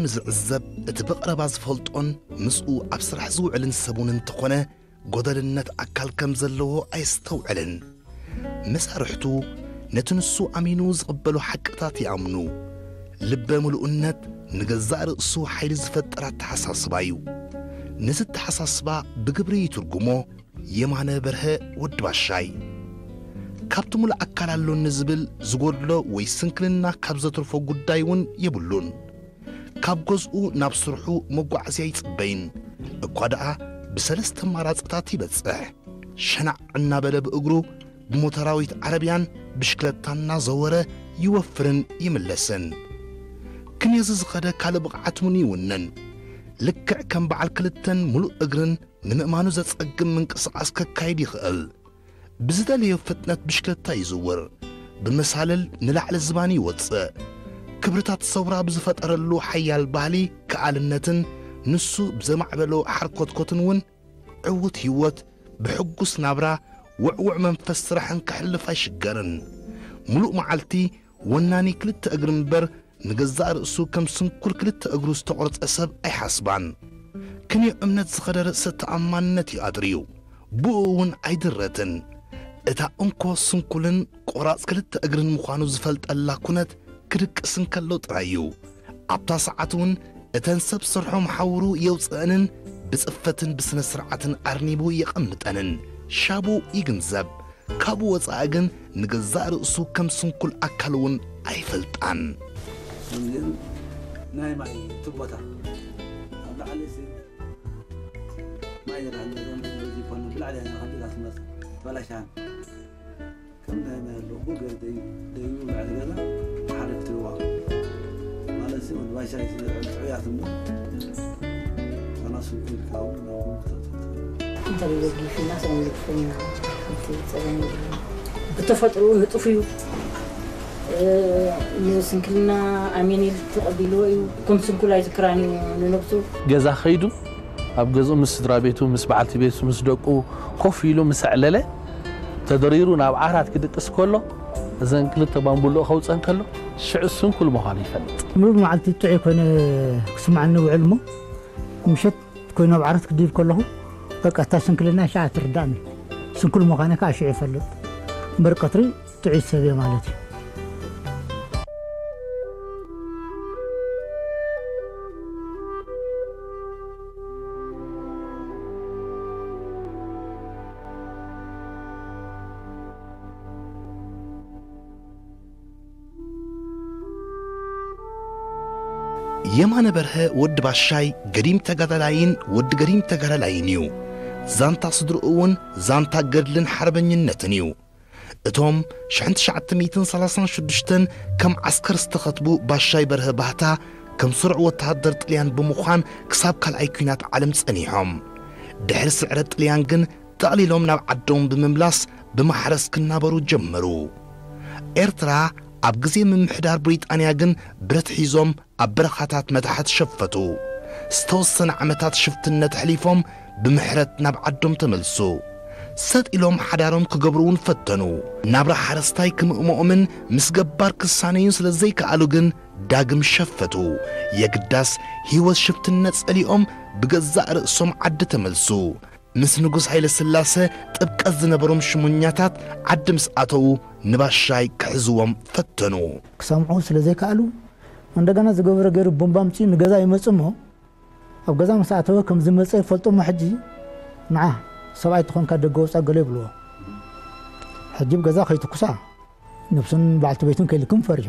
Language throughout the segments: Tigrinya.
ንዝዕዘብ፣ እቲ ብቐረባ ዝፈልጦን ምስኡ ኣብ ስራሕ ዝውዕልን ሰብ እውን እንተኾነ፣ ጎደልነት ኣካል ከም ዘለዎ ኣየስተውዕልን። መሳርሕቱ ነቲ ንሱ ኣሚኑ ዝቕበሎ ሓቅታት ይኣምኑ። ልበ ምሉእነት ንገዛእ ርእሱ ሓይሊ ዝፈጥር ኣተሓሳስባ እዩ። ነዚ ኣተሓሳስባ ብግብሪ ይትርጉሞ። የማነ በርሀ፣ ወዲ ባሻይ፣ ካብቲ ሙሉእ ኣካል ኣሎኒ ዝብል ዝጎድሎ ወይ ስንክልና ካብ ዘትርፎ ጉዳይ እውን የብሉን። ካብ ገዝኡ ናብ ስርሑ መጓዓዝያ ኣይጽበይን። እኳ ደኣ ብሰለስተ ኣማራጽታት ይበጽሕ። ሸናዕ እናበለ ብእግሩ፣ ብሞተራዊት ዓረብያን ብሽክለታን እናዘወረ ይወፍርን ይምለስን። ክንዮዚ ዝኸደ ካልእ ብቕዓት እውን ይውንን። ልክዕ ከም በዓል ክልተን ሙሉእ እግርን ንምእማኑ ዘጸግም ምንቅስቓስ ከካይድ ይኽእል። ብዝደለዮ ፍጥነት ብሽክለታ ይዝውር። ብመሳልል ንላዕሊ ዝባን ይወጽእ። ክብርታት ሰውራ ብዝፈጠረሉ ሓያል ባህሊ ከኣልነትን ንሱ ብዘማዕበሎ ሓርኮትኮትን እውን ዕዉት ህይወት ብሕጉስ ናብራ ውዕውዕ መንፈስ ስራሕን ከሕልፍ ኣይሽገርን። ሙሉእ መዓልቲ ወናኒ ክልተ እግሪ እምበር ንገዛእ ርእሱ ከም ስንኩል ክልተ እግሩ ዝተቖርጸ ሰብ ኣይሓስባን። ክንዮ እምነት ዝኸደ ርእሰ ተኣማንነት እዩ ኣጥርዩ። ብኡ እውን ኣይድረትን። እታ እንኮ ስንኩልን ቆራጽ ክልተ እግርን ምዃኑ ዝፈልጠላ ኩነት ክድቅስ እንከሎ ጥራይ እዩ። ኣብታ ሰዓት እውን እተን ሰብ ስርሖም ሓውሩ የውፅአንን ብፅፈትን ብስነ ስርዓትን ኣርኒቡ የቐምጠንን ሻቡ ይግንዘብ። ካብኡ ወፃኢ ግን ንገዛእ ርእሱ ከም ስንኩል ኣካል እውን ኣይፈልጣን። እዚን ናይ ማይ ቱቦታት ኣብ ላዕሊ ሲ ማይ የድሃን ዘሎ እዚ ኮነ ብላዕሊ ያና ከቢድ ኣስመጽ ተበላሽሃን ከም ናይ ማይ ኣለዎ ገር ደዩ ደዩ ላዕሊ ገዛ ሓደ ክትልዋ ማለት ሲ ወዲ ባሻይ ሲ ጥዑያት እሞ ኣናሱ ኢልካው ናብኡ ተጠጠ እንተለይ ወጊፍና ሰው ንግፍና ከምቲ ጸገም የብሉን። ብተፈጥሮኡ ንጡፍ እዩ። ንስንክልና ኣሜን ኢሉ ተቐቢልዎ እዩ። ከም ስንኩል ኣይዝክራን እዩ ንነብሱ። ገዛ ከይዱ ኣብ ገዝኡ ምስ ስድራ ቤቱ ምስ በዓልቲ ቤቱ ምስ ደቁ ኮፍ ኢሉ ምስ ኣዕለለ ተደሪሩ ናብ ዓራት ክድቅስ ከሎ እዘን ክልተ ባምቡልኡ ከውፀን ከሎ ሽዑ ስንኩል ምዃኑ ይፈልጥ። ሙሉእ መዓልቲ ጥዑይ ኮይነ ክስምዓኒ ይውዕል እሞ ምሸት ኮይኑ ኣብ ዓራት ክድይብ ከለኹ በቃ እታ ስንክልና ሽዓ ትርዳእኒ። ስንኩል ምዃነ ከዓ ሽዑ ይፈልጥ። እምበር ቀትሪ ጥዑይ ሰብ እየ ማለት እዩ። የማነ በርሀ ወዲ ባሻይ ገዲም ተጋዳላይን ወዲ ገዲም ተጋዳላይን እዩ። ዛንታ ስድርኡ እውን ዛንታ ገድልን ሓርበኝነትን እዩ። እቶም ሽሕን ትሽዓተ ሚእትን ሰላሳን ሽዱሽተን ከም ዓስከር ዝተኸትቡ ባሻይ በርሀ ባህታ ከም ስሩዕ ወተሃደር ጥልያን ብምዃን ክሳብ ካልኣይ ኲናት ዓለም ጸኒሖም። ድሕሪ ስዕረት ጥልያን ግን ጠቕሊሎም ናብ ዓዶም ብምምላስ ብማሕረስ ክናበሩ ጀመሩ። ኤርትራ ኣብ ግዜ ምምሕዳር ብሪጣንያ ግን ብረት ሒዞም ኣብ በረኻታት መታሕት ሸፈቱ። ዝተወሰነ ዓመታት ሽፍትነት ኣሕሊፎም ብምሕረት ናብ ዓዶም ተመልሱ። ሰጥ ኢሎም ሓዳሮም ክገብሩ እውን ፈተኑ። ናብራ ሓረስታይ ክምእምኦምን ምስ ገባር ክሳነዩን ስለ ዘይከኣሉ ግን ዳግም ሸፈቱ። የግዳስ ህይወት ሽፍትነት ጸሊኦም ብገዛእ ርእሶም ዓዲ ተመልሱ። ምስ ንጉስ ሃይለ ስላሰ ጥብቀት ዝነበሮም ሽሙኛታት ዓዲ ምስ ኣተዉ ንባሻይ ክሕዝዎም ፈተኑ። ክሰምዑ ስለ ዘይከኣሉ እንደገና ዝገበረ ገይሩ ቦምባ ኣምጺኡ ንገዛ ይመጽእ እሞ ኣብ ገዛ ምስ ኣተወ ከም ዝመጸ ይፈልጡ እሞ ሕጂ ንዓ ሰብኣይ ተኾንካ ደገ ውጻእ ገለ ይብልዎ። ሕጂ ብገዛ ከይትኩሳ ነብሱን በዓልቲ ቤቱን ከይልክም ፈሪሑ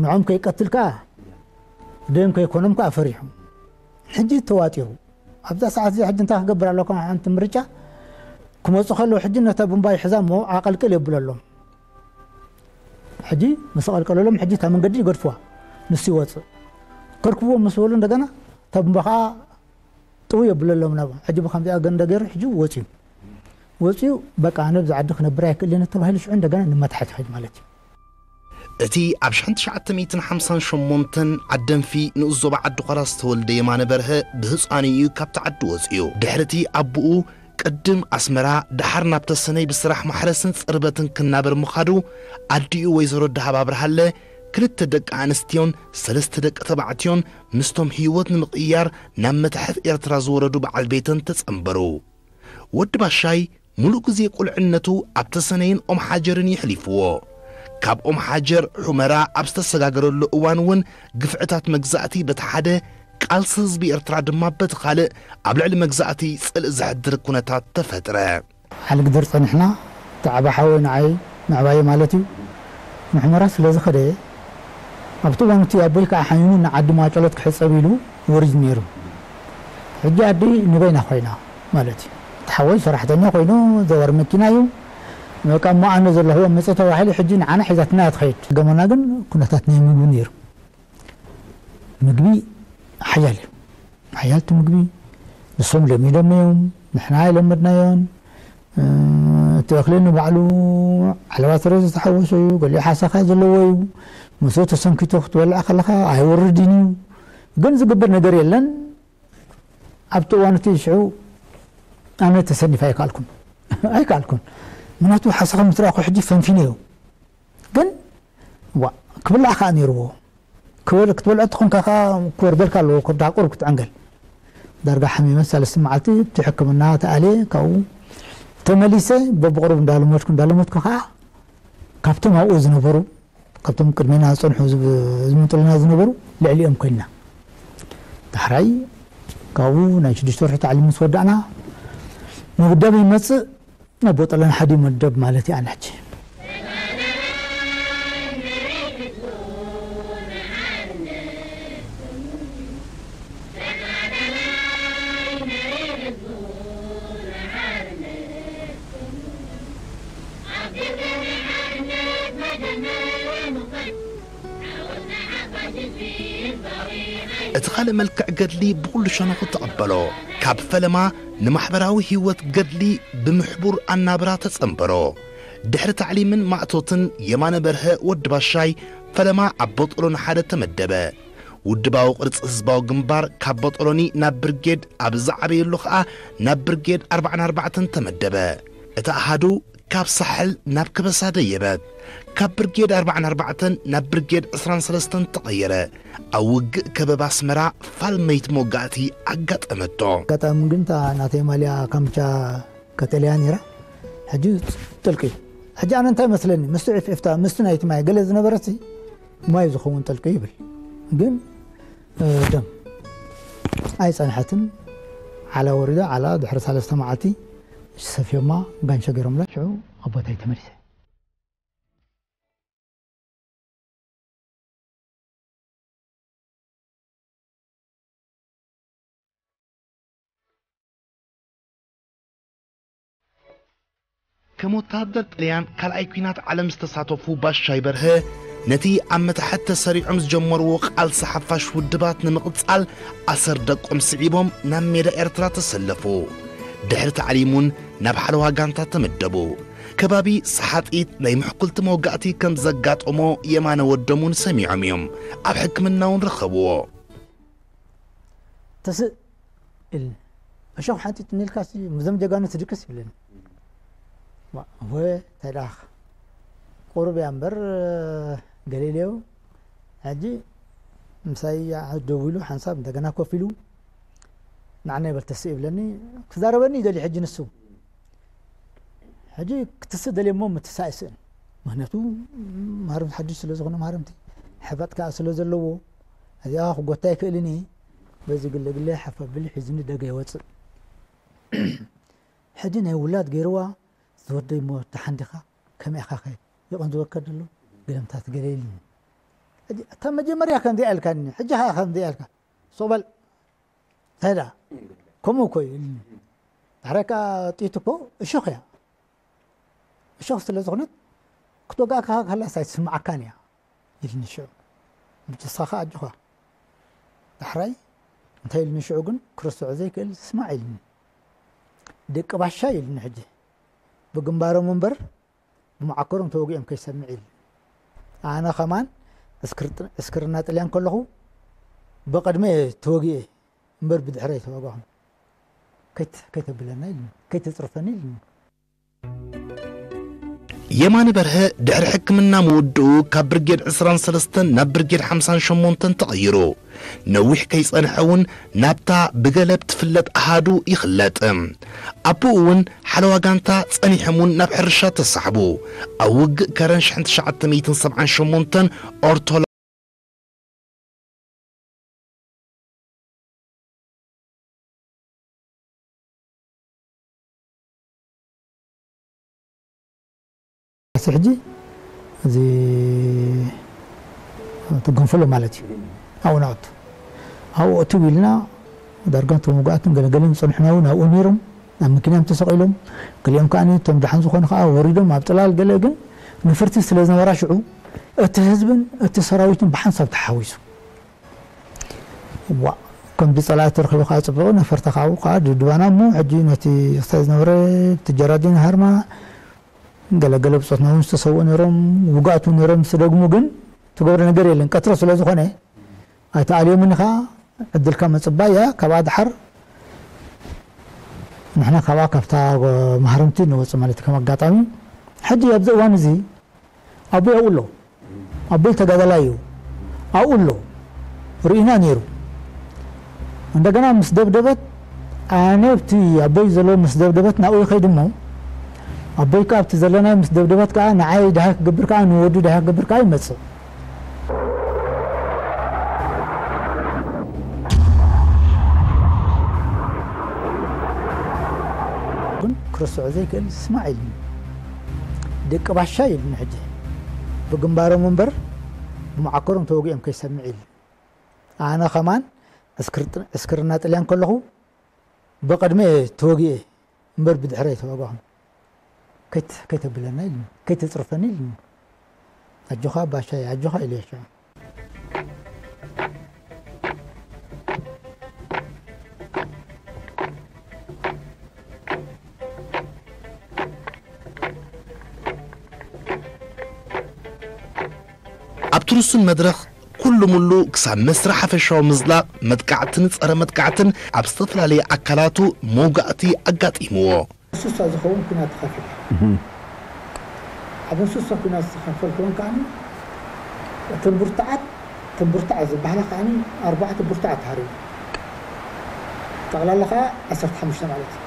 ንዖም ከይቀትል ከኣ ደም ከይኮኖም ከኣ ፈሪሑ ሕጂ ተዋጢሩ ኣብዛ ሰዓት እዚኣ ሕጂ እንታይ ክገብር ኣለካ ሓንቲ ምርጫ ክመፁ ከለዉ ሕጂ ነታ ቡምባ ይሕዛ እሞ ኣቐልቅል የብለሎም ሕጂ ምስ ቐልቀለሎም ሕጂ እታ መንገዲ ይገድፍዋ ንሱ ይወፅእ ከርክብዎም ምስ በሉ እንደገና እታ ቡምባ ከዓ ጥው የብለሎም ናብኦም ሕጂ ብከምዚኣ ገንደ ገይሩ ሕጂ ወፅዩ ወፅዩ በቃ ኣነ ብዛ ዓዲ ክነብር ኣይክእልን ተባሂሉ ሽዑ እንደገና ንመታሕት ይኸይድ ማለት እዩ እቲ ኣብ ሽሕን ትሽዓተ ሚእትን ሓምሳን ሸሞንተን ዓደንፊ ንኡስ ዞባ ዓዲ ኾራ ዝተወልደ የማነ በርሀ ብህፃኑ እዩ ካብቲ ዓዲ ወፂኡ። ድሕሪ እቲ ኣቦኡ ቅድም ኣስመራ ደሓር ናብ ተሰነይ ብስራሕ ማሕረስን ፅርበትን ክናበር ምኻዱ ኣዲኡ ወይዘሮ ደሃብ ኣብርሃለ ክልተ ደቂ ኣንስትዮን ሰለስተ ደቂ ተባዕትዮን ምስቶም ህይወት ንምቕያር ናብ መታሕት ኤርትራ ዝወረዱ በዓል ቤተን ተጸንበሩ። ወዲ ባሻይ ሙሉእ ግዜ ቁልዕነቱ ኣብ ተሰነይን ኦም ሓጀርን የሕሊፍዎ። ካብ ኦም ሓጀር ሑመራ ኣብ ዝተሰጋገረሉ እዋን እውን ግፍዕታት መግዛእቲ በቲ ሓደ፣ ቃልሲ ህዝቢ ኤርትራ ድማ በቲ ካልእ ኣብ ልዕሊ መግዛእቲ ጽልኢ ዘሕድር ኩነታት ተፈጥረ። ዓሊ ግድር ጸኒሕና፣ እቲ ዓቢ ሓወይ ንዓይ ምዕባየ ማለት እዩ። ንሑመራ ስለ ዝኸደ፣ ኣብቲ እዋን እቲ ኣቦይ ከኣ ሓሚሙ ንዓዲ ማጨሎት ክሕጸብ ኢሉ ወሪዱ ነይሩ። ሕጂ ኣዲ ንበይና ኮይና ማለት እዩ። እቲ ሓወይ ሰራሕተኛ ኮይኑ ዘዋሪ መኪና እዩ። በቃ እሞ ኣነ ዘለኽዎ ምጽእ ተባሂሉ ሕጂ ንዓና ሒዛትና እያ ትኸይድ። ገመና ግን ኩነታት ናይ ምግቢ ነይሩ። ምግቢ ሓያል እዩ። ሓያልቲ ምግቢ ንሶም ለሚዶም እዮም፣ ንሕና ኣይለመድናዮን። እ፣ እቲ እኽሊ ንባዕሉ ዓለባ ስረ ዝተሓወሶ እዩ፣ ገሊኡ ሓሰኻ ዘለዎ እዩ። ምስኡ ተሰንኪቱ ክትበልዕ ከለኻ ኣይወርድን እዩ። ግን ዝግበር ነገር የለን። ኣብቲ እዋን እቲ ሽዑ ኣነ ተሰኒፈ ኣይከኣልኩን። ኣይከኣልኩን። ምክንያቱ ሓሰኻ ምስ ረኣኹ ሕጂ ፈንፊነዮ። ግን ዋ፣ ክብላዕ ከኣ ነይርዎ። ክበል-፣ ክትበልዖ እንተኾንካ ከኣ ክወርደልካ ኣለዎ፣ ከብድኻ ቁሩብ ክትዕንገል። ዳርጋ ሓሚመ ሳልስቲ መዓልቲ እቲ ሕክምና ተኣልየ፣ ካብኡ ተመሊሰ በብቑሩብ እንዳለመድኩ፣ እንዳለመድኩ ከኣ ካብቶም ኣብኡ ዝነበሩ፣ ካብቶም ቅድሜና ዝጸንሑ ዝብ-፣ ዝምንጥሉና ዝነበሩ ልዕሊኦም ኮይንና። ዳሕራይ ካብኡ ናይ ሽዱሽተ ወርሒ ታዕሊም ምስ ወዳእና፣ ምብዳብ ይመጽእ፣ ናብ ቦጠለን ሓዲ መደብ ማለት እያ ሕጂ። እቲ ካልእ መልክዕ ገድሊ ብኹሉ ሸነኹ ተቐበሎ። ካብ ፈለማ ንማሕበራዊ ህይወት ገድሊ ብምሕቡር ኣናብራ ተጸንበሮ። ድሕሪ ታዕሊምን ማእቶትን የማነ በርሀ ወዲ ባሻይ ፈለማ ኣብ ቦጦሎኒ ሓደ ተመደበ። ውድባዊ ቅርጺ ህዝባዊ ግንባር ካብ ቦጦሎኒ ናብ ብርጌድ ኣብ ዝዓበየሉ ኸኣ ናብ ብርጌድ ኣርባዓን ኣርባዕተን ተመደበ። እቲ ኣሃዱ ካብ ሳሕል ናብ ከበሳ ደየበት። ካብ ብርጌድ ኣርባዓን ኣርባዕተን ናብ ብርጌድ ዕስራን ሰለስተን ተቐየረ። ኣብ ውግእ ከበባ ኣስመራ ፋልመይቲ መወጋእቲ ኣጋጠመቶ። ኣጋጣሚ ግን እታ ናተይ ማልያ ካምቻ ቀጠልያ ነይራ። ሕጂ ጥልቂ እዩ። ሕጂ ኣነ እንታይ መስለኒ፣ ምስቲ ዒፍዒፍታ፣ ምስቲ ናይቲ ማይ ገለ ዝነበረሲ ማይ ዝኸውን ጥልቂ ይብል። ግን፣ እ፣ ደም ኣይጸንሐትን። ዓላ ወሪዳ፣ ዓላ ድሕሪ ሰለስተ መዓልቲ ሰፍዮማ ጋንሸ ገይሮምላ። ሽዑ ኣብ ቦታይ ተመሊሰ። ከም ወተሃደር ጥልያን ካልኣይ ኲናት ዓለም ዝተሳተፉ ባሻይ በርሀ፣ ነቲ ኣብ መታሕት ተሰሪዖም ዝጀመርዎ ቃልሲ ሓፋሽ ውድባት ንምቕጻል ኣሰር ደቆም ስዒቦም ናብ ሜዳ ኤርትራ ተሰለፉ። ድሕሪ ታዕሊም እውን ናብ ሓለዋ ጋንታ ተመደቡ። ከባቢ ሰሓጢት ናይ ምሕኩልቲ መወጋእቲ ከም ዘጋጠሞ የማነ ወዶም እውን ሰሚዖም እዮም። ኣብ ሕክምና እውን ረኸብዎ። ተስእ ኢልኒ። እሾኽ ሓንጢጥኒ ኢልካሲ፣ ምዞም ጀጋኑ ትድቅስ ይብለኒ። ዋ፣ ወ፣ እንታይ ደኣ፣ ቁሩብ እያ እምበር፣ ገሊሌው፣ ሕጂ ምሳይ ደው ኢሉ ሓንሳብ እንደገና ኮፍ ኢሉ፣ ንዓና ይበል ተስእ ይብለኒ። ክዛረበኒ ይደሊ ሕጂ ንሱ። ሕጂ ክትስእ ደልየ እሞ ምትሳእ ይስእን። ምኽንያቱ፣ መሃርምቲ ሓድሽ ስለ ዝኾነ መሃርምቲ፣ ሕፈጥ ከኣ ስለ ዘለዎ፣ እዚኣ ክጎታ ኣይክእልን እየ። በዚ ግለ ግለ ሓፍ ኣቢሉ ሒዙኒ ደገ ይወጽእ። ሕጂ ናይ ውላድ ገይርዋ፣ ዝወደይ እሞ ደሓን ዲኻ? ከመይ ኢኻ ኸ? ይቕንዝወካ ደሎ? ገለምታት ገለ ኢሉኒ። ሕጂ እታ መጀመርያ ከምዚኣ ኢልካኒ፣ ሕጂ ኸኣ ከምዚኣ ኢልካ። ሱቕ በል። እንታይ ደኣ? ከምኡ እኮ እዩ ኢሉኒ። ዳሕራይ ከኣ ጥይት እኮ እሾኽ እያ። እሾኽ ስለ ዝኾነት ክትወግኣካ ከላስ ኣይትስምዓካን እያ ኢሉኒ ሽዑ። ንስኻ ከኣ ኣጆኻ። ዳሕራይ እንታይ ኢሉኒ ሽዑ ግን ክርስዖ ዘይክእል ስማዕ ኢሉኒ። ደቂ ባሻ ኢሉኒ ሕጂ። ብግንባሮም እምበር ብመዓኮሮም ተወጊኦም ከይሰምዕ ኢሉኒ። ኣነ ከማን ዕስክር-፣ ዕስክርና ጥልያን ከለኹ ብቕድመ ተወጊኤ እምበር ብድሕረ ኣይተዋጋኹን። ከይት-፣ ከይተብለና ኢሉኒ፣ ከይተጽርፈኒ ኢሉኒ። የማነ በርሀ ድሕሪ ሕክምና ምውድኡ ካብ ብርጌድ ዕስራን ሰለስተን ናብ ብርጌድ ሓምሳን ሸሞንተን ተቐይሩ። ነዊሕ ከይጸንሐ እውን ናብታ ብገለ ብትፍለጥ ኣሃዱ ይኽለጥ። ኣቦኡ እውን ሓለዋ ጋንታ ጸኒሖም እውን ናብ ሕርሻ ተሳሕቡ። ኣብ ውግእ ከረን ሽሕን ትሽዓተ ሚእትን ሰብዓን ሸሞንተን ኦርቶላ ሕጂ እዚ ትገንፈሎ ማለት እዩ። ኣብኡ ናወቱ ኣብኡ እትው ኢልና ዳርጋ እቶም ውጉኣትን ገለገለን ዝጸንሑና እውን ኣብኡ ነይሮም። ኣብ መኪና እዮም ተሰቒሎም። ገሊኦም ከኣ እቶም ደሓን ዝኾኑ ከኣ ወሪዶም ኣብ ጽላል። ገለ ግን ነፈርቲ ስለ ዝነበራ ሽዑ እቲ ህዝብን እቲ ሰራዊትን ብሓንሳብ ተሓዊሱ። ዋ ከምዚ ጸላእቲ ረኺቡ ከኣ ጽቡቕ ነፈርቲ ካብኡ ከኣ ድብድባና እሞ ሕጂ ነቲ ክሳይ ዝነበረ እቲ ጀራዲን ሃርማ ገለገለ ብጾትና እውን ዝተሰውኡ ነይሮም፣ ውጉኣት እውን ነይሮም። ምስ ደግሙ ግን ትገብሮ ነገር የለን። ቀትሪ ስለ ዝኾነ ኣይተኣልዮምን ኢኻ፣ ዕድልካ ምጽባይ እያ። ካብኣ ደሓር ንሕና ካብኣ ካብታ ማህረምቲ ንወጽእ ማለት እዩ። ከም ኣጋጣሚ ሕጂ ኣብዚ እዋን እዚ ኣቦይ ኣብኡ ኣሎ። ኣቦይ ተጋዳላይ እዩ። ኣብኡ ኣሎ። ርኢና ነይሩ። እንደገና ምስ ደብደበት ኣነ ኣብቲ ኣቦይ ዘሎ ምስ ደብደበት ናብኡ ይኸይድ እሞ ኣቦይ ከኣ ኣብቲ ዘለናዮ ምስ ደብደበት ከኣ ንዓይ ደሃይ ክገብር ከኣ ንወዱ ደሃይ ክገብር ከኣ ይመጽእ። ግን ክርስዖ ዘይክእል ስማዕ ኢልኒ። ደቂ ባሻ ኢልኒ ሕጂ ብግንባሮም እምበር ብመዓኮሮም ተወጊኦም ከይሰምዕ ኢልኒ። ኣነ ከማን ዕስክርና ጥልያን ከለኹ ብቕድመ ተወጊኤ እምበር ብድሕረ ኣይተዋጋኹን። ከይተብለና ኢልኒ፣ ከይተጽርፈኒ ኢልኒ። ኣጆኻ ባሻይ ኣጆኻ ኢለዮ ሽዑ። ኣብቲ ርሱን መድረኽ ኩሉ ሙሉ ክሳብ መስርሕ ሓፈሻዊ ምዝላቕ፣ መጥቃዕትን ጸረ መጥቃዕትን ኣብ ዝተፈላለየ ኣካላቱ መውጋእቲ ኣጋጢምዎ። ሱሳ ዝኸውን ኩናት ተኻፊለ። ኣብ እንስሳ ኩናት ዝተኻፈልኩወን ከዓኒ እተን ብርቱዓት እተን ብርቱዓት ዝበሃላ ከዓኒ ኣርባዕተ ብርቱዓት ተሃሪቡ። ጠቕላላ ከኣ ዓሰርተ ሓሙሽተ ማለት እዩ።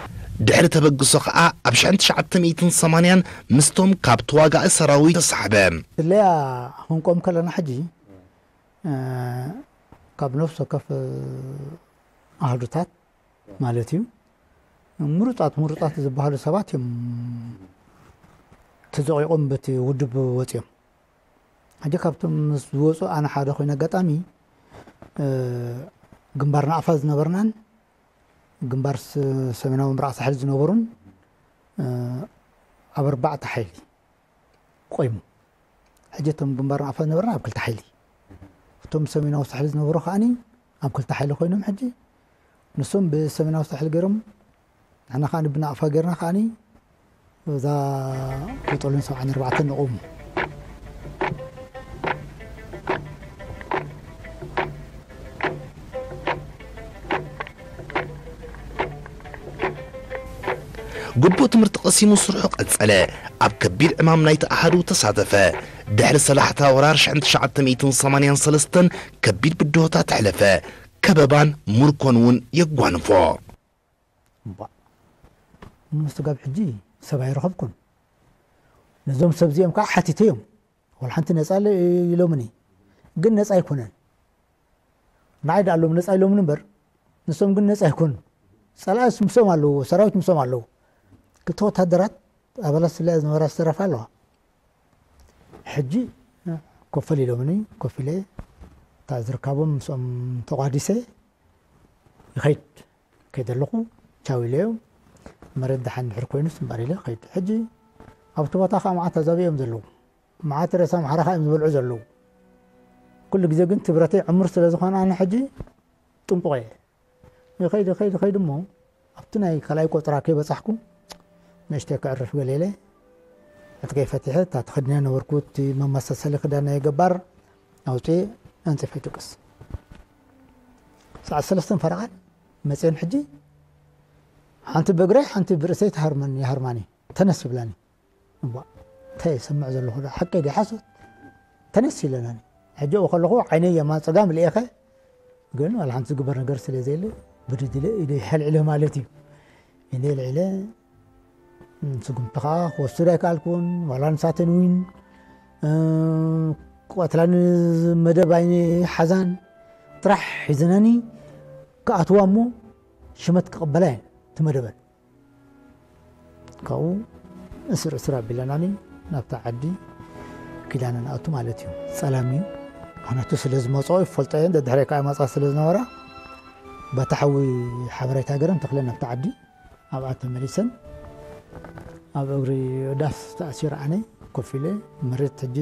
ድሕሪ ተበግሶ ከኣ ኣብ ሽሕን ትሽዓተ ሚእትን ሰማንያን ምስቶም ካብ ተዋጋኢ ሰራዊት ተሳሕበ። ስለያ ክንቆም ከለና ሕጂ ካብ ነፍሲ ወከፍ ኣሃዱታት ማለት እዩ ምሩጻት ምሩጻት ዝበሃሉ ሰባት እዮም ተዘቂቖም በቲ ውድብ ወፂኦም። ሕጂ ካብቶም ምስ ዝወፁ ኣነ ሓደ ኮይኑ ኣጋጣሚ ግንባር ናቕፋ ዝነበርናን ግንባር ሰሜናዊ ምብራቕ ሳሕል ዝነበሩን ኣብ ኣርባዕተ ሓይሊ ቆይሙ። ሕጂ እቶም ግንባር ናቕፋ ዝነበርና ኣብ ክልተ ሓይሊ፣ እቶም ሰሜናዊ ሳሕል ዝነበሩ ከዓኒ ኣብ ክልተ ሓይሊ ኮይኖም ሕጂ ንሶም ብሰሜናዊ ሳሕል ገይሮም ንሕና ከዓኒ ብናቕፋ ገይርና ከዓኒ እዛ ቁጠሉን ሰብዓን ኣርባዕተን ንቑሙ። ግቡእ ትምህርቲ ቀሲሙ ስርሑ ቀጸለ። ኣብ ከቢድ ዕማም ናይቲ ኣሃዱ ተሳተፈ። ድሕሪ ሰላሕታ ወራር ሽሕን ትሽዓተ ሚእትን ሰማንያን ሰለስተን ከቢድ ብድሆታት ኣሕለፈ። ከበባን ምርኮን እውን የጓንፎ። እምባእ፣ ምስ ጋብ ሕጂ ሰብ ኣይረኸብኩን። ነዞም ሰብ እዚኦም ከዓ ሓቲተዮም። ወላ ሓንቲ ነፃ ኢሎምኒ፣ ግን ነፃ ኣይኮነን። ንዓይ ደኣ ኣሎም ነፃ ኢሎምኒ እምበር ንሶም ግን ነፃ ኣይኮኑን። ፀላእስ ምስኦም ኣለዉ፣ ሰራዊት ምስኦም ኣለዉ። ክልተ ወታደራት ኣባላት ስለያ ዝነበራ ዝተረፋ ኣለዋ። ሕጂ ኮፈል ኢሎምኒ፣ ኮፍ ኢለ እታ ዝርካቦም ምስኦም ተቋዲሰ ይኸይድ። ከይደ ኣለኹ ቻው ኢለዮም። መሬት ደሓን ድሕር ኮይኑስ እምበር ኢለ ከይድ። ሕጂ ኣብቲ ቦታ ከዓ መዓት ኣዛብእ እዮም ዘለዉ። መዓት ሬሳ ኣምሓራ ከዓ እዮም ዝበልዑ ዘለዉ። ኩሉ ግዜ ግን ትብረተይ ዕሙር ስለ ዝኾነ ኣነ ሕጂ ጥንቁቕ እየ። ይኸይድ ይኸይድ ይኸይድ እሞ ኣብቲ ናይ ካልኣይ ቆጽራ ከይበጻሕኩ ንእሽተይ ከዕርፍ ገለ ኢለ ዕጥቀይ ፈቲሐ እታ ተኸዲነ ነበርኩ እቲ መመሳሰሊ ክዳን ናይ ገባር ኣውፅኤ ኣንፂፈ ይድቅስ። ሰዓት ሰለስተን ፈረቓን መፅየን ሕጂ ሓንቲ ብእግረይ ሓንቲ ብርእሰይ ትሃርመኒ ይሃርማኒ ተነስ ይብላኒ። እዋእ እንታይ ይሰምዕ ዘለኹ? ዶ ሓቂ ድዩ ሓሶት? ተነስ ኢለናኒ። ሕጂ ኣብኡ ከለኹ ዓይነይ የማን ጸጋም ልኤኸ፣ ግን ዋላ ሓንቲ ዝግበር ነገር ስለ ዘየለ፣ ብድድ ኢለ ኢደይ ኣልዒለ ማለት እዩ። ኢደይ ኣልዒለ፣ ስጉምቲ ከዓ ክወስድ ኣይከኣልኩን። ዋላ ንሳተን እውን፣ እ፣ ክቐትላኒ መደብ ኣይሓዛን። ጥራሕ ሒዘናኒ ክኣትዋ እሞ ሽመት ክቕበላ እየን እቲ መደበን። ካብኡ እስር እስር ኣቢለናኒ ናብታ ዓዲ ኪዳነ ንኣቱ ማለት እዩ። ጸላም እዩ። ምኽንያቱ ስለ ዝመጽኦ ይፈልጦ እየን። ደድሕረይ ከዓ ይመጻ ስለ ዝነበራ፣ በታ ሓዊ ሓበሬታ ገረን ተኽለን ናብታ ዓዲ ኣብኣ ተመሊሰን። ኣብ እግሪ ዳስ ተኣሲረ ኣነ ኮፍ ኢለ፣ መሬት ሕጂ፣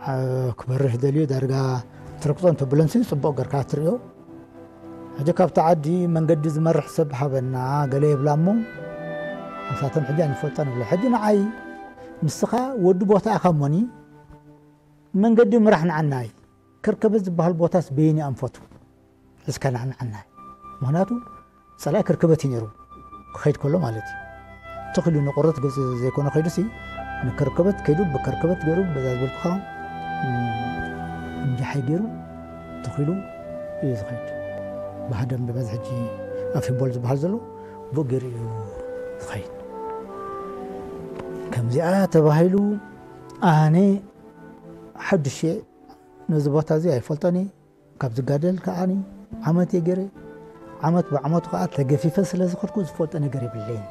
ዓ-፣ ክበርህ ደልዩ ዳርጋ ትርግጾ እንተብለንሲ ጽቡቕ ገርካ ትርእዮ። ሕጂ ካብቲ ዓዲ መንገዲ ዝመርሕ ሰብ ሃበና ገለ ይብላ እሞ፣ ንሳቶም ሕጂ ኣይንፈልጦን ይብላ። ሕጂ ንዓይ ንስኻ ወዲ ቦታ ኢኻ እሞኒ መንገዲ ምራሕ ንዓናይ። ከርከበት ዝበሃል ቦታስ በየኒ ኣንፈቱ ሒዝካና ንዓናይ። ምኽንያቱ ጸላኢ ከርከበት እዩ ነይሩ ክኸይድ ከሎ ማለት እዩ። ትኽ ኢሉ ንቑርበት ገጽ ዘይኮነ ከይዱሲ ንከርከበት ከይዱ ብከርከበት ገይሩ በዛ ዝበልኩኻ፣ እም፣ እንጃሓይ ገይሩ ትኽ ኢሉ እዩ ዝኸይድ። ብሃደም ድመዝ ሕጂ ኣፊቦል ዝበሃል ዘሎ ብኡ ገይሩ እዩ ዝኸይድ። ከምዚኣ ተባሂሉ ኣነ ሓዱሽ እየ፣ ነዚ ቦታ እዚ ኣይፈልጦን እየ። ካብ ዝጋደል ከዓኒ ዓመት እየ ገይረ። ዓመት ብዓመቱ ከዓ ተገፊፈ ስለ ዝኸድኩ ዝፈልጦ ነገር የብለይን።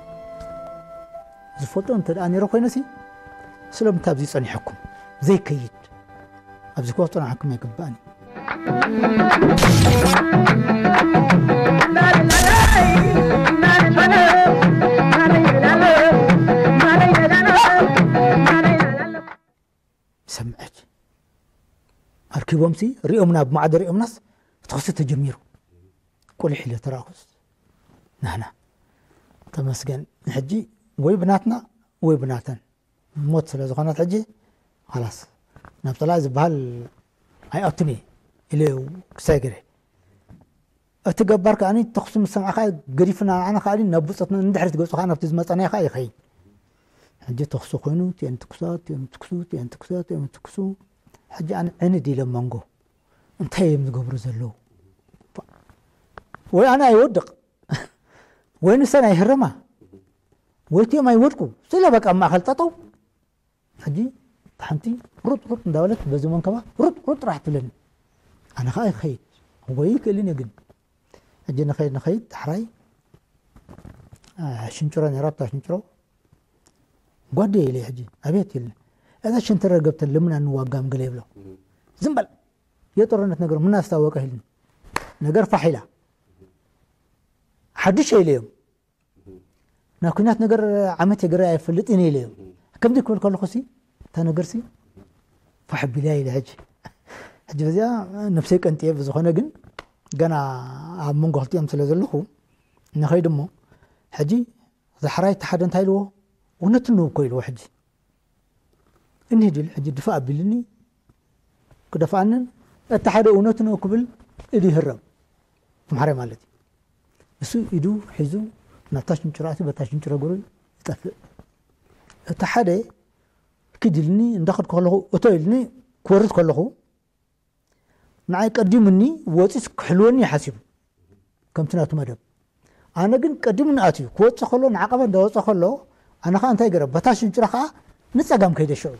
ዝፈልጦ እንተ ደኣ ነይረ ኮይነሲ፣ ስለምንታይ ኣብዚ ጸኒሐኩም ዘይከይድ? ኣብዚ ክወስጦ ንዓኩም ኣይግባእን እዩ። ሰምዐት። ኣርኪቦምሲ ሪኦምና፣ ብማዕዶ ሪኦምናስ ተኹሲ ተጀሚሩ። ቁሊሕ ኢለ ተራእኩስ ናህና። ተመስገን። ሕጂ ወይ ብናትና ወይ ብናተን። ሞት ስለ ዝኾነት ሕጂ፣ ኻላስ፣ ናብ ጸላኢ ዝበሃል ኣይኣቱን እየ ኢለ ክሳይ ገይረ። እቲ ገባር ከኣኒ ተኹሲ ምስ ሰምዐ ከኣ ገዲፍና ንዓና ከኣኒ ናብ ብጾትና ንድሕሪት ገጹ ከኣ ናብቲ ዝመጸናዮ ከኣ ይኸይድ። ሕጂ ተኹሲ ኮይኑ፣ እቲአን ትኩሳ፣ እቲአን ትኩሱ፣ እቲአን ትኩሳ፣ እቲአን ትኩሱ። ሕጂ ኣነ ዕንድ ኢለ መንጎ። እንታይ እዮም ዝገብሩ ዘለዉ? ወይ ኣነ ኣይወድቕ፣ ወይ ንሰን ኣይህረማ፣ ወይ እቲኦም ኣይወድቁ። ስለ በቃ ኣብ ማእከል ጠጠው። ሕጂ እታ ሓንቲ ሩጥ ሩጥ እንዳበለት በዚ መንከባ ሩጥ ሩጥ ጥራሕ ትብለኒ። ኣነ ኸኣ ይኸይድ። ክጎይ ይክእልን እየ ግን። ሕጂ ንኸይድ ንኸይድ ዳሕራይ፣ አ፣ ሽንጭሮ ነይራ፣ ኣብታ ሽንጭሮ ጓደይ ኢለ ሕጂ፣ ኣቤት ኢልኒ። እዛ ሽንትረር ገብተን ለምን አንዋጋም ገለ ይብሎ። ዝም በል። የጦርነት ነገር ምን አስታወቀህ ኢልኒ። ነገር ፋሕ ኢላ። ሓድሽ ኢለዮም። ናይ ኲናት ነገር ዓመት የገረ ኣይፈልጥን ኢለዮም። ከምዚ ክብል ከለኹሲ፣ እታ ነገርሲ ፋሕ ቢላ ኢለ ሕጂ። ሕጂ በዚኣ ነብሰይ ቀንጥየ፣ ብዝኾነ ግን ገና ኣብ መንጎ ክልቲኦም ስለ ዘለኹ ንኸይድ እሞ፣ ሕጂ ዳሕራይ እቲ ሓደ እንታይ ኢልዎ? እውነትን ነው እኮ ኢልዎ። ሕጂ እንሂድ ኢሉ ሕጂ ድፋእ ኣቢሉኒ፣ ክደፍኣንን እቲ ሓደ እውነቱ ነው ክብል ኢዱ ይህረም። ኣምሓራይ ማለት እዩ። እሱ ኢዱ ሒዙ ናብታ ሽንጭሮ ኣትዩ፣ በታ ሽንጭሮ እግሩ ይጠፍእ። እቲ ሓደ ኪድ ኢልኒ፣ እንዳኸድኩ ከለኹ እቶ ኢልኒ፣ ክወርድ ከለኹ ንዓይ ቀዲሙኒ ወፂስ ክሕልወኒ እዩ ሓሲቡ፣ ከምቲ ናቱ መደብ። ኣነ ግን ቀዲሙኒ ኣትዩ ክወፅእ ከሎ፣ ንዓቐበት እንዳወፀ ከሎ፣ ኣነ ከዓ እንታይ ገይረ? በታ ሽንጭሮ ከዓ ንፀጋም ከይደ ሽዑ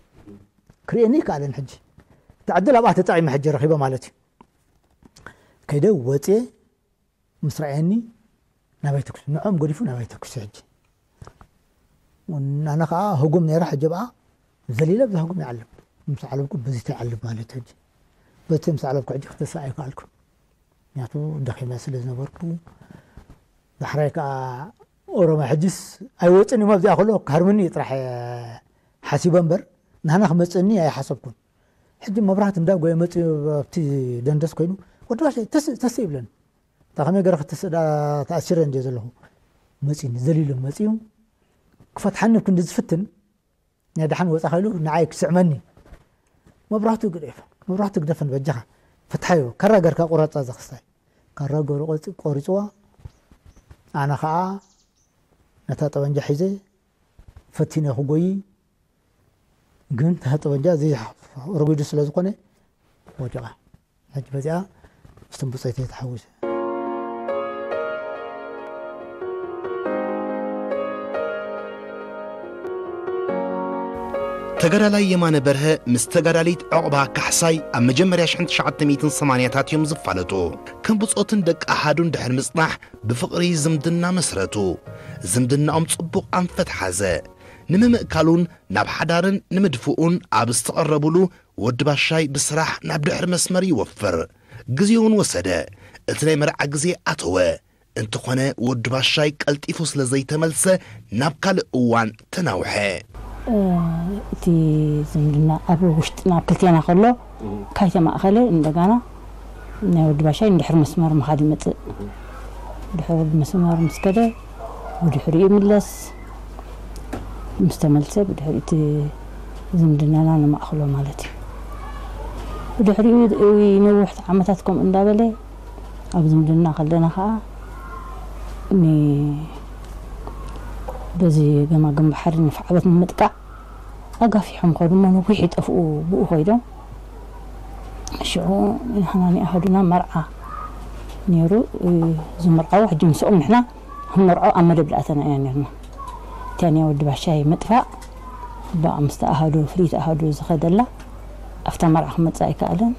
ክርእየኒ ይከኣለን። ሕጂ እቲ ዕድል ኣብኣ ተጠቒመ ሕጂ ረኺበ ማለት እዩ። ከይደ ወፅየ ምስ ረኣየኒ ናባይ ተኩሱ፣ ንዕኦም ገዲፉ ናባይ ተኩሱ። ሕጂ ኣነ ከዓ ህጉም ነይረ። ሕጂ ብኣ ዘሊለ ብዛ ህጉም ይዓልብ፣ ምስ ዓለብኩ በዚ ይዓልብ ማለት እዩ። ሕጂ በቲ ምስ ዓለብኩ ሕጂ ክተስእ ኣይከኣልኩ፣ ምክንያቱ ደኺመ ስለ ዝነበርኩ። ዳሕራይ ከዓ ኦሮማ ሕጂስ ኣይወፅን እዮም ኣብዚኣ ከሎ ክሃርምኒ እዩ ጥራሕ ሓሲበ እምበር፣ ናህና ክመፅእኒ ኣይሓሰብኩን። ሕጂ መብራህቲ እንዳጎየ መፅኡ ኣብቲ ደንደስ ኮይኑ፣ "ወዲ ባሻይ ተስእ፣ ተስእ" ይብለኒ። እንታይ ከመይ ገይረ ክትስእ ዳ ተኣሲረ እንድየ ዘለኹ። መፂኡኒ፣ ዘሊሉ መፂኡ ክፈትሓኒ ክንዲ ዝፍትን፣ ናይ ደሓን ወፃ ከኢሉ ንዓይ ክስዕመኒ። መብራህቱ ግደፍ፣ መብራህቱ ግደፈን በጃኻ፣ ፍትሓዮ፣ ካራ ገርካ ቁረፃ እዛ ክስታይ። ካራ ገሩ ቆፂ-፣ ቆሪፅዋ። ኣነ ኸዓ ነታ ጠበንጃ ሒዘ ፈቲነ ክጎይ፣ ግን ተጠበንጃ እዚ ረጒዱ ስለ ዝኾነ ወዲቓ። ሕጂ በዚኣ ምስቶም ብጾተይ ተሓዊሰ። ተጋዳላይ የማነ በርሀ ምስ ተጋዳሊት ዕቑባ ካሕሳይ ኣብ መጀመርያ ሽሕን ትሽዓተ ሚእትን ሰማንያታት እዮም ዝፋለጡ። ከም ብጾትን ደቂ ኣሃዱን ድሕሪ ምጽናሕ ብፍቕሪ ዝምድና መስረቱ። ዝምድናኦም ጽቡቕ ኣንፈት ሓዘ። ንምምእካሉን ናብ ሓዳርን ንምድፍኡን ኣብ ዝተቐረቡሉ ወዲ ባሻይ ብስራሕ ናብ ድሕሪ መስመር ይወፍር። ግዜውን ወሰደ። እቲ ናይ መርዓ ግዜ ኣተወ። እንተኾነ ወዲ ባሻይ ቀልጢፉ ስለ ዘይተመልሰ ናብ ካልእ እዋን ተናውሐ። እቲ ዝምድና ኣብ ውሽጥና ኣብ ክልቴና ከሎ ካይተማእኸለ እንደጋና ናይ ወዲ ባሻይ ንድሕሪ መስመር ምኻድ ይመፅእ። ድሕሪ መስመር ምስ ከደ ብድሕሪኡ ይምለስ። ምስ ተመልሰ ብድሕሪ እቲ ዝምድናና ነማእኽሎ ማለት እዩ። ብድሕሪኡ ነዊሕ ዓመታት ከምኡ እንዳበለ ኣብ ዝምድና ከለና ከዓ በዚ ገማግም ባሕሪ ንፍዓበት ንምጥቃዕ ኣጋፊሖም ከዱ እሞ ነዊሕ ይጠፍኡ ብኡ ኮይዶም ሽዑ ንሕና ንኣህዱና መርዓ ነይሩ ዝምርዓው ሕጂ ምስኦም ንሕና ክንመርዖ ኣብ መደብ ዝኣተና ኢና ነርና። እቲኣ ናይ ወዲ ባሻይ ምጥፋእ ብኣምስተ ኣሃዱ ፍልይቲ ኣሃዱ ዝኸደላ ኣብታ መርዓ ክመፅእ ኣይከኣለን።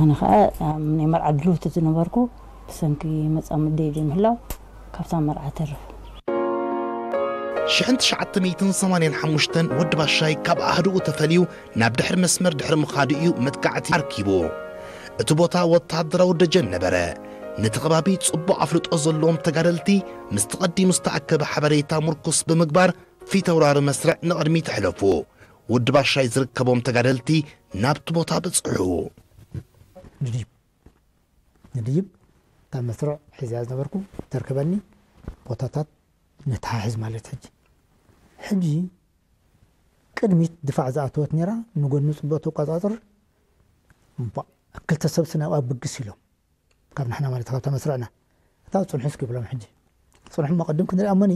ኣነ ከዓ ኣብ ናይ መርዓ ድልውቲ ዝነበርኩ ብሰንኪ መፃምደይ ዘይምህላው ካብታ መርዓ ተርፍ። ሽሕን ትሽዓተ ሚእትን ሰማንያን ሓሙሽተን ወዲ ባሻይ ካብ ኣህድኡ ተፈልዩ ናብ ድሕሪ መስመር ድሕሪ ምኻዱ እዩ መጥቃዕቲ ኣርኪቡ። እቲ ቦታ ወታደራዊ ደጀን ነበረ። ነቲ ከባቢ ጽቡቕ ኣፍልጦ ዘለዎም ተጋደልቲ ምስቲ ቀዲሙ ዝተኣከበ ሓበሬታ ምርኩስ ብምግባር ፊተውራሪ መስርዕ ንቕድሚት ኣሕለፉ። ወዲ ባሻይ ዝርከቦም ተጋደልቲ ናብቲ ቦታ በጽሑ። ንድይብ ንድይብ እታ መስርዕ ሒዘያ ዝነበርኩ ተርክበኒ ቦታታት ነተሓሕዝ ማለት ሕጂ ሕጂ ቅድሚት ድፋዕ ዝኣተወት ነይራ ንጎድኒ ፅቡቅ ተቋፃፅር እምቧእ ክልተ ሰብሲ ናብኣ ብግስ ኢሎም ካብ ንሕና ማለት ካብታ መስርዕና እታ ፅንሑ እስኪ ብሎም ሕጂ ፅንሑ መቀድም ክንሪኣ እሞኒ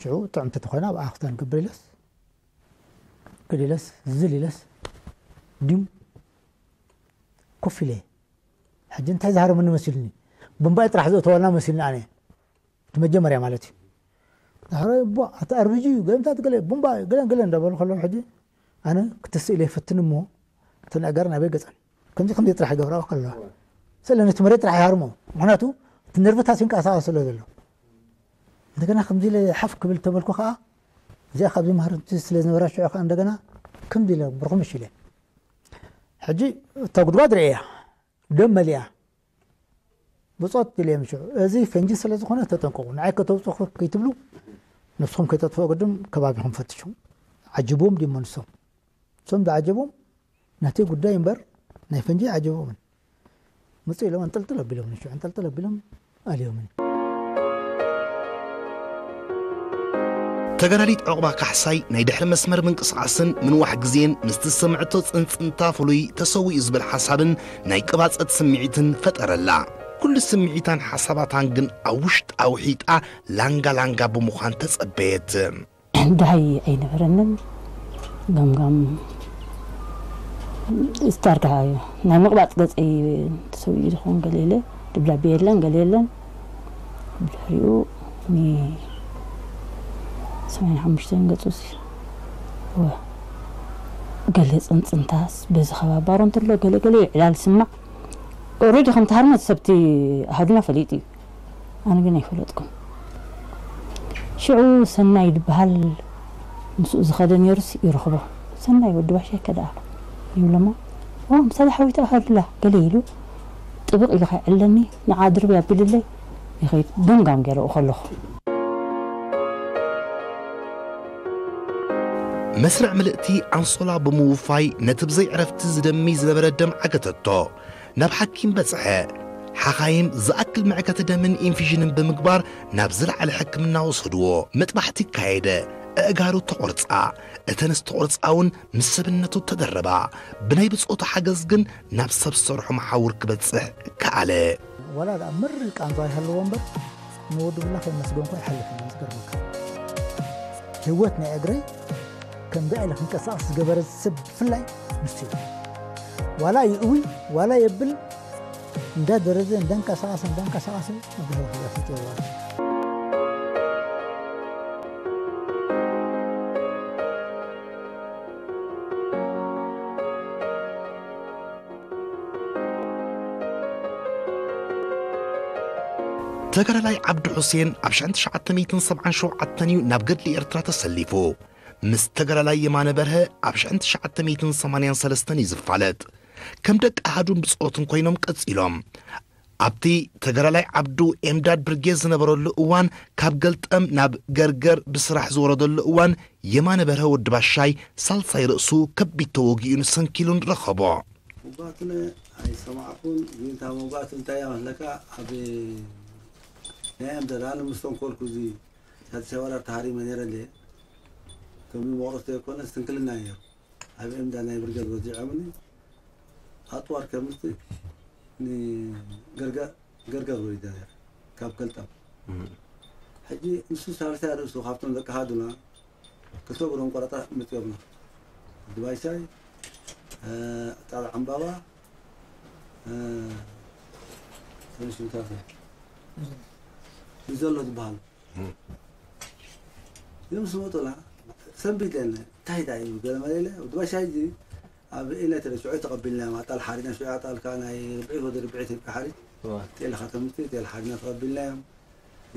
ሽዑ ጥዕምቲ ተኮይና ኣብኣ ክስታ ንገብር ኢለስ ክድ ኢለስ ዝል ኢለስ ድም ኮፍ ኢለ ሕጂ እንታይ ዝሃረመኒ መሲልኒ ብንባይ ጥራሕ ዘእተወልና መሲልኒ ኣነ እቲ መጀመርያ ማለት እዩ ድሕሪ ቧ እቲ ኣርቢጂ እዩ ገለምታት ገለ ቡምባ ገለን ገለን እንዳበሉ ከለዉ ሕጂ ኣነ ክትስእል የፈትን እሞ እቲ ነገር ናበይ ገፀን ከምዚ ከምዚ ጥራሕ ይገብራ ከለዋ ስለ ነቲ መሬት ጥራሕ ይሃርሞ ምክንያቱ እቲ ነርብታት ይንቀሳቀስ ስለ ዘሎ እንደገና ከምዚ ኢለ ሓፍ ክብል ተበልኩ ከዓ እዚኣ ካብዚ ማህርቲ ስለ ዝነበራ ሽዑ ከዓ እንደገና ከምዚ ኢለ ብርኹምሽ ኢለ ሕጂ እታ ጉድጓድ ርእያ ደም መሊኣ ብጾት ኢለ ምሽዑ እዚ ፈንጂ ስለ ዝኾነ ተጠንቀቁ ንዓይ ከተውፅኹ ከይትብሉ ነስኹም ከይተጥፍኦ ቅድም ከባቢኹም ፈትሹ ዓጅቦም ድሞ ንሶም እሶም ዝዓጀቦም ናተይ ጉዳይ እምበር ናይ ፈንጂ ዓጀቦምን ምጽእ ኢሎም ኣንጠልጥል ኣቢሎም ንሽዑ ኣንጠልጥል ኣቢሎም ኣልዮምን ተጋዳሊት ዕቑባ ካሕሳይ ናይ ድሕሪ መስመር ምንቅስቓስን ምንዋሕ ግዜን ምስ ትሰምዕቶ ጽንጽንታ ፍሉይ ተሰዊኡ ዝብል ሓሳብን ናይ ቅባጸት ስምዒትን ፈጠረላ። ኩሉ ስምዒታን ሓሳባታን ግን ኣብ ውሽጣ ውሒጣ ላንጋ ላንጋ ብምዃን ተጸበየት። ዳሃይ ኣይነበረንን ገምጋም ስታርካ ናይ ምቕባፅ ገፀይ ተሰዊኡ ዝኸውን ገለ የለ ደብዳቤ የለን ገለ የለን ድሕሪኡ ሰማንያ ሓሙሽተ ገፁ ገለ ፅንፅንታስ በዚ ከባባሮ እንተሎ ገለ ገለ ዕላል ስማዕ ኦረዲ ከም ተሃርመት ሰብቲ ኣሃዱና ፈሊጡ እዩ ኣነ ግን ኣይፈለጥኩን ሽዑ ሰናይ ዝበሃል ምስኡ ዝኸደ ነይሩስ ይረኽቦ ሰናይ ወዲ ባሻይ ከደኣ ይብሎሞ ኦ ምሳሌ ሓዊት ኣኸድላ ገለ ኢሉ ጥብቕ ኢሉ ከይዕለኒ ንዓ ድርብ ያቢልለይ ይኸይድ ገምጋም ገይረኡ ከለኹ መስርዕ ምልእቲ ኣንሶላ ብምውፋይ ነቲ ብዘይ ዕረፍቲ ዝደሚ ዝነበረ ደም ዓገተቶ ናብ ሓኪም በጽሐ። ሓኻይም ዝኣክል መዕከቲ ደምን ኢንፊዥንን ብምግባር ናብ ዝለዓለ ሕክምና ወሰድዎ። መጥባሕቲ ካየደ። ኣእጋሩ ተቖርጻ። እተን ዝተቖርጻ እውን ምስ ሰብነቱ ተደረባ። ብናይ ብጾቱ ሓገዝ ግን ናብ ሰብ ዝሰርሖ መሓውር ክበጽሕ ከኣለ። ወላ ደኣ መሪር ቃንዛ ይሃልዎ እምበር ንወዲ ብላ ከይመስገንኩ ኣይሓልፍን ዝገርመካ ህይወት ናይ እግረይ ከምዚ ኢለ ክንቀሳቐስ ዝገበረ ሰብ ብፍላይ ንሱ እዩ። ዋላ ይእዊ ዋላ የብል እንዳደረዘ እንዳንቀሳቐሰ እንዳንቀሳቐሰ መድረኽ ይወርድ። ተጋዳላይ ዓብዱ ሑሴን ኣብ ሽሕን ትሽዓተ ሚእትን ሰብዓን ሸውዓተን እዩ ናብ ገድሊ ኤርትራ ተሰሊፉ። ምስ ተጋዳላይ የማነ በርሀ ኣብ ሽሕን ትሽዓተ ሚእትን ሰማንያን ሰለስተን እዩ ዝፋለጥ። ከም ደቂ ኣሃዱን ብጾትን ኮይኖም ቀጺሎም። ኣብቲ ተጋዳላይ ዓብዱ ኤምዳድ ብርጌድ ዝነበረሉ እዋን ካብ ገልጠም ናብ ገርገር ብስራሕ ዝወረደሉ እዋን የማነ በርሀ ወዲ ባሻይ ሳልሳይ ርእሱ ከቢድ ተወጊኡን ሰንኪሉን ረኸቦ። ውጋቱነ ኣይሰማዕኩን ግን እታ መውጋቱ እንታይ እያ መስለካ ኣብ ናይ ኣምደር ኣነ ምስ ተንኮልኩ እዚ ሳልሳይ ወራር ተሃሪመ ነይረ እንደ ከም መቑረስ ዘይኮነ ስንክልና ነይሩ ኣብ ኤምዳ ናይ ብርገድ ወዚዖምኒ ኣጥዋር ከምስቲ ንገርገር ገርገር ወሪደ ነይረ ካብ ከልጠም ሕጂ ንሱ ሳልሳይ ርእሱ ካብቶም ደቂ ሃዱና ክልተ እግሮም ቆረጣ መፅኦምና ድባይሳይ ጣል ዓምባባ ሰለሽታተ ንዘሎ ዝበሃሉ እዮም ዝመጡና ሰንቢት ለነ እንታይ ዳ እዩ ገለ መለ ኢለ ድባይሳይ እዚ ኣብ ኢነ ተለ ሽዑ ተቐቢልናዮም ኣጣል ሓሪና ሽዑ ኣጣልካ ናይ ርብዒት ወደ ርብዒት ኢትዮጵያ ሓሪት ጤለ ከተምቲ ጤለ ሓሪና ተቐቢልናዮም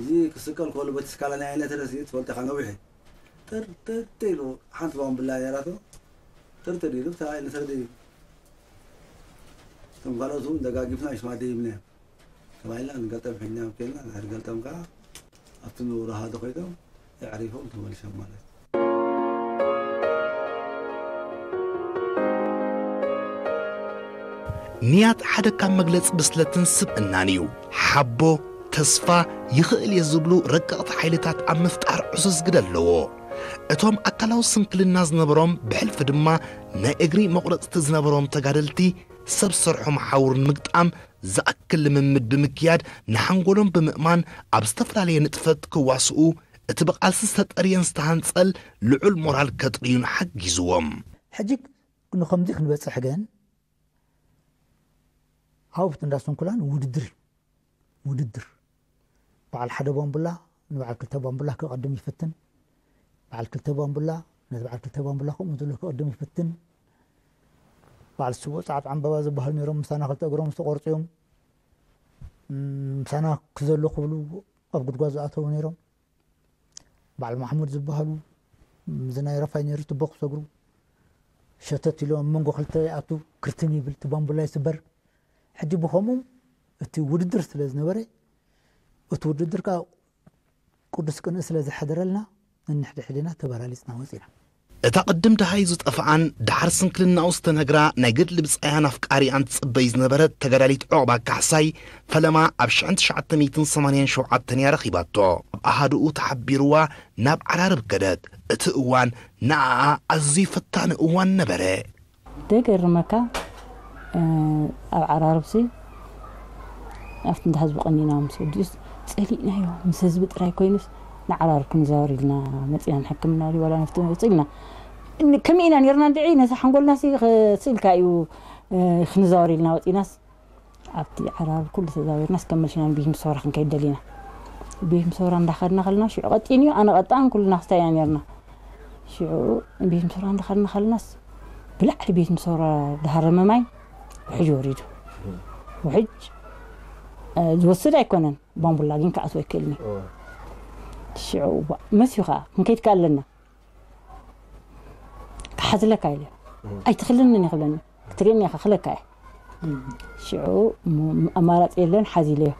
እዚ ክስቀል ከሎ በቲ ስካላ ናይ ኢነ ተለ ትፈልጠካ ነዊሕ ጥር ጥር ኢሉ ሓንቲ ባምብላ ነራቶ ጥር ጥር ኢሉ ብታ ኢነ ተለ ደይቡ እቶም ካልኦት እውን ደጋጊፍና ይስማ ደይብናዮም ተባሂልና ንገልጠም ሒድናዮም ከልና ድሕሪ ገልጠም ከዓ ኣብቲ ንውራሃ ተኸይዶም የዕሪፎም ተመሊሶም ማለት ንያት ሓደ ካብ መግለጺ ብስለትን ስብእናን እዩ። ሓቦ፣ ተስፋ፣ ይኽእል እየ ዝብሉ ረቀቕቲ ሓይልታት ኣብ ምፍጣር ዕዙዝ ግደ ኣለዎ። እቶም ኣካላዊ ስንክልና ዝነበሮም ብሕልፊ ድማ ናይ እግሪ መቑረጽቲ ዝነበሮም ተጋደልቲ ሰብ ሰርሖ መሓውር ንምግጣም ዝኣክል ልምምድ ብምክያድ ንሓንጎሎም ብምእማን ኣብ ዝተፈላለየ ንጥፈት ክዋስኡ እቲ ብቓልሲ ዝተጠርየን ዝተሃንጸል ልዑል ሞራል ከጥርዩን ሓጊዝዎም። ሕጂ ንኸምዚ ክንበጽሕ ግን ሃውፍት እንዳ ስንኩላን ውድድር እዩ። ውድድር በዓል ሓደ ባምቡላ ንበዓል ክልተ ባምቡላ ክቐድም ይፍትን። በዓል ክልተ ባምቡላ ነቲ በዓል ክልተ ባምቡላ ከምኡ ዘሎ ክቐድም ይፍትን። በዓል ስቡእ ጸዓት ዓምባባ ዝበሃሉ ነይሮም ምሳና ክልተ እግሮም ዝተቖርጹ እዮም። ምሳና ክዘሎ ክብሉ ኣብ ጉድጓድ ዝኣተዉ ነይሮም። በዓል ማሕሙድ ዝበሃሉ እዚ ናይ ረፋይ ነይሩ ትቦ ክሰግሩ ሸተት ኢሎም ኣብ መንጎ ክልተ ይኣቱ ክርትን ይብል እቲ ባምቡላ ይስበር። ሕጂ ብኸምኡ እቲ ውድድር ስለ ዝነበረ እቲ ውድድር ከዓ ቅዱስ ቅንኢ ስለ ዝሓደረልና ነንሕድሕድና ተበላሊፅና ወፂና። እታ ቅድም ደሃይ ዝጠፍኣን ደሓር ስንክልናኡ ዝተነግራ ናይ ገድሊ ብጻያን ኣፍቃሪኣን ትጽበይ ዝነበረት ተጋዳሊት ዑቕባ ካሕሳይ ፈለማ ኣብ ሽሕን ትሽዓተ ሚእትን ሰማንያን ሸውዓተን እያ ረኺባቶ። ኣብ ኣሃዱኡ ተሓቢርዋ ናብ ዓራርብ ከደት። እቲ እዋን ንኣኣ ኣዝዩ ፈታኒ እዋን ነበረ። ደገርመካ ኣብ ዓራርብሲ ኣብቲ እንዳ ህዝቢ ቀኒና ምስ ወዲኡስ ጸሊእናዮ ምስ ህዝቢ ጥራይ ኮይኑስ ንዓራርብ ክንዛወር ኢልና መጺና ንሕክምና ድዩ ዋላ ንፍትሒ ወጺ ኢልና ከመይ ኢና ነርና እንድዒ ነዚ ሓንጎልና ሲ ስኢልካ እዩ ክንዛወር ኢልና ወጺናስ ኣብቲ ዓራርብ ኩሉ ተዛዊርናስ ከም መልሽና ንቢሂም ሶራ ክንከይድ ደሊና ቢሂም ሶራ እንዳኸድና ከለና ሽዑ ቀጢን እዩ ኣነ ቀጣን ኩልና ክስታይ ኢና ነርና ሽዑ ቢሂም ሶራ እንዳኸድና ከለናስ ብላዕሊ ቤት ምሶራ ዝሃረመ ማይ ውሕጅ ወሪዱ። ውሕጅ ዝወስድ ኣይኮነን፣ ባምቡላ ግን ክኣትዎ ኣይክእልን እዩ። ሽዑ መሲዩ ከዓ ክንከይድ ከ ኣለና። ክሓዝለካ ኢለ ኣይትኽልንን ይኽብለኒ ክትርእየኒ ኢኻ ክለካ እየ። ሽዑ ኣማራፂ የለን ሓዚለዮ።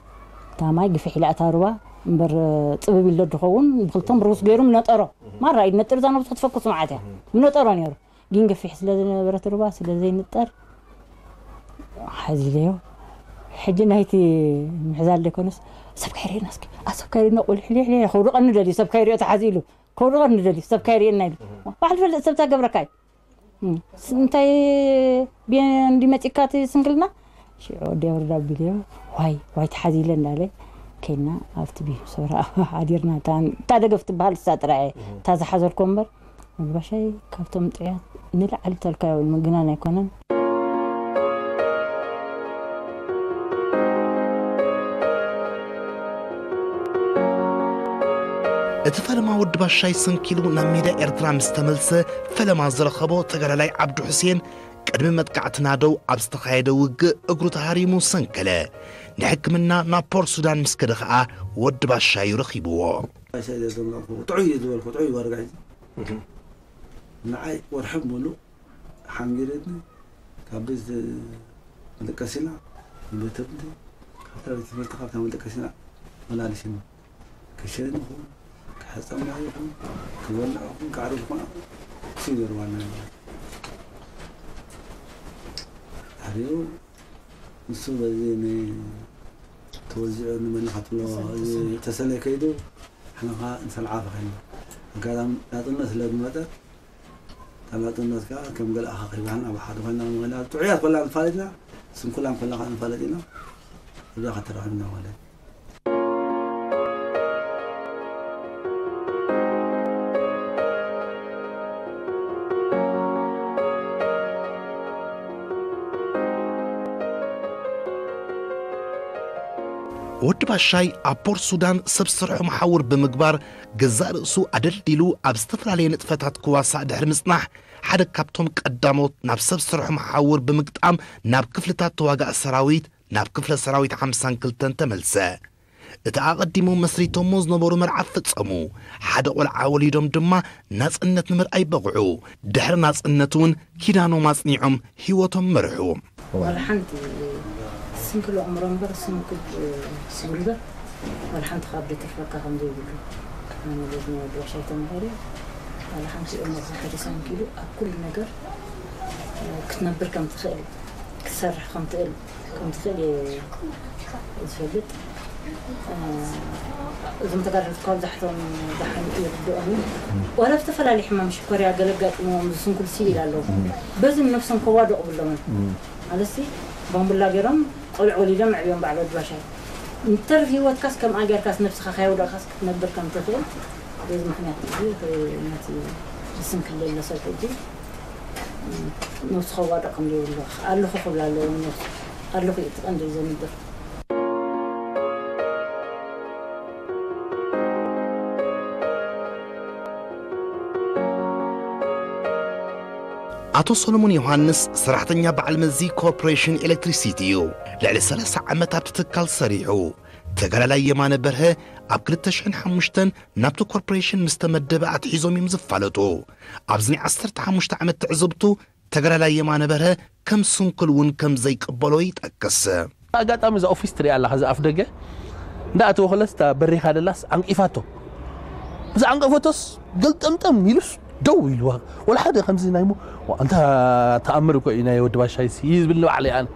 እታ ማይ ግፍሕ ኢላ እታ ሩባ እምበር ፅብብ ኢሎ ድኸውን ብክልቶም ርውስ ገይሩ ምነጠሮ ማራ እዩ ነጥር እዛ ነብሱ ክትፈኩስ መዓት እያ ምነጠሮ ነይሩ። ግን ገፊሕ ስለ ዝነበረት ሩባ ስለ ዘይንጠር ሓዚለዮ። ሕጂ ናይቲ ምሕዛል ዘይኮነስ ሰብ ካይርእየና እስኪ ኣብ ሰብ ካይርእየና ቆልሕልሕልሕ ከውድቐኒ ደልዩ ሰብ ካይርእዮ ተሓዚ ኢሉ ከውድቐኒ ደልዩ ሰብ ካይርእየና ኢሉ ባዕሉ ፈልጥ ሰብ ታገብረካ እዩ እንታይ እንዲ መፂካ እቲ ስንክልና ሽዑ ወዲ ወረዳ ቢልዮ ዋይ ዋይ ተሓዚለ እንዳለ ከይና ኣብቲ ቢሶራ ሓዲርና እታ ደገፍ ትበሃል እሳ ጥራይ እታ ዝሓዘልኮ እምበር ወዲ ባሻይ ካብቶም ጥዑያት ንላዕሊ ተልካዮ ምግናን ኣይኮነን። እቲ ፈለማ ወዲ ባሻይ ሰንኪሉ ናብ ሜዳ ኤርትራ ምስ ተመልሰ፣ ፈለማ ዝረኸቦ ተጋዳላይ ዓብዱ ሕሴን፣ ቅድሚ መጥቃዕቲ ናደው ኣብ ዝተኻየደ ውግእ እግሩ ተሃሪሙ ሰንከለ። ንሕክምና ናብ ፖርት ሱዳን ምስ ከደ ኸኣ ወዲ ባሻዩ ረኺብዎ። ጥዑይ እዩ ዝበልኩ ጥዑይ ወረጋ ሒዙ ንዓይ ወርሒ ሙሉእ ሓንጊርኒ። ካብ ቤት መደቀሲና ንቤት ትምህርቲ፣ ካብታ ቤት ትምህርቲ ካብታ መደቀሲና መላሊስኒ። ክሸን ይኹን ክሕፀማ ይኹን ክበልዕ ይኹን ክዓርብ ይኹን እሱ ይገርባና። ድሕሪኡ ንሱ በዚ ተወዚዑ ንመን ኢኻ ትብሎ ተሰለ ከይዱ፣ ንሕና ኸዓ ንሰልዓፈ ኸይና። ኣጋጣሚ ናፅነት ስለ ዝመፀ፣ እታ ናፅነት ከዓ ከም ገለ ኣኻኺባና ኣብ ሓደ ኮይና ኮይና ጥዑያት ኮላ ንፋለጥ ኢና፣ ስንኩላን ኮላ ከዓ ንፋለጥ ኢና። እዛ ከተራኺብና ማለት ወዲ ባሻይ ኣብ ፖርት ሱዳን ሰብ ስርሑ መሓውር ብምግባር ገዛእ ርእሱ ኣደልዲሉ ኣብ ዝተፈላለየ ንጥፈታት ክዋሳእ ድሕሪ ምጽናሕ ሓደ ካብቶም ቀዳሞት ናብ ሰብ ስርሑ መሓውር ብምግጣም ናብ ክፍልታት ተዋጋእ ሰራዊት ናብ ክፍለ ሰራዊት ሓምሳን ክልተን ተመልሰ። እቲ ኣቐዲሞም መስሪቶሞ ዝነበሩ መርዓ ፈጸሙ። ሓደ ቖልዓ ወሊዶም ድማ ናጽነት ንምርኣይ በቕዑ። ድሕሪ ናጽነት እውን ኪዳኖም ኣጽኒዖም ህይወቶም መርሑ። ዋላ ሓንቲ ስንክል ኣእምሮ እምበር ስንክል ጉልበት ዋላ ሓንቲ ካብ ደተፍረካ ከም ዘይብሉ ኣነ በዚ ናይ ወዲ ባሻይ ተማሂረ። ዋላ ሓንቲ እምነት ዝሓደ ሰንኪሉ ኣብ ኩሉ ነገር ክትነብር ከም ትኽእል ክትሰርሕ ከም ትኽእል ከም ትኽእል እየ ዝፈልጥ። እዞም ተጋደልቲ ካብ ዛሕቶም ደሓን ይርድኦም እዩ። ዋላ ብዝተፈላለየ ሕማም ሽኮርያ ገለ ኣጋጢምዎም ዝስንኩል ሲቪል ኣለዉ። በዚ ንነብሶም ከዋድቑ ብሎምን ማለት ሲ ባምቡላ ገይሮም ቆልዑ ወሊዶም ኣዕብዮም ባዕሎ ድባሻይ ንተርፍ ህይወትካስ ከምኣ ጌርካስ ነብስኻ ከየውደቕካስ ክትነብር ከም ትኽእል በዚ ምክንያት እዚ ነቲ ዝስንክል ዘሎ ሰብ ሕጂ ነብሱ ከዋድቕ ከም ዘይብሉ ኣለኹ ክብል ኣለዎ። ነብሱ ኣለኹ እዩ እቲ ቀንዲ ዘንብር። ኣቶ ሰሎሞን ዮሃንስ ሰራሕተኛ በዓል መዚ ኮርፖሬሽን ኤሌክትሪሲቲ እዩ። ልዕሊ ሰላሳ ዓመት ኣብቲ ትካል ሰሪሑ። ተጋዳላይ የማነ በርሀ ኣብ ክልተ ሽሕን ሓሙሽተን ናብቲ ኮርፖሬሽን ምስ ተመደበ ኣትሒዞም እዮም ዝፋለጡ። ኣብዚ ናይ ዓሰርተ ሓሙሽተ ዓመት ትዕዝብቱ ተጋዳላይ የማነ በርሀ ከም ስንኩል እውን ከም ዘይቅበሎ ይጠቅስ። ኣጋጣሚ እዛ ኦፊስ ትሪኣ ኣለኻ፣ እዛ ኣፍ ደገ እንዳኣተወ ከለስ እታ በሪኻ ደላስ ዓንቂፋቶ። እዛ ዓንቀፈቶስ ገልጠምጠም ኢሉስ ደው ኢልዋ። ወላ ሓደ ከምዚ ናይ ሞ፣ "ዋ፣ ኣንታ ተኣምር እኮ እዩ ናይ ወዲ ባሻይሲ" እዩ ዝብል ንባዕለይ ኣነ።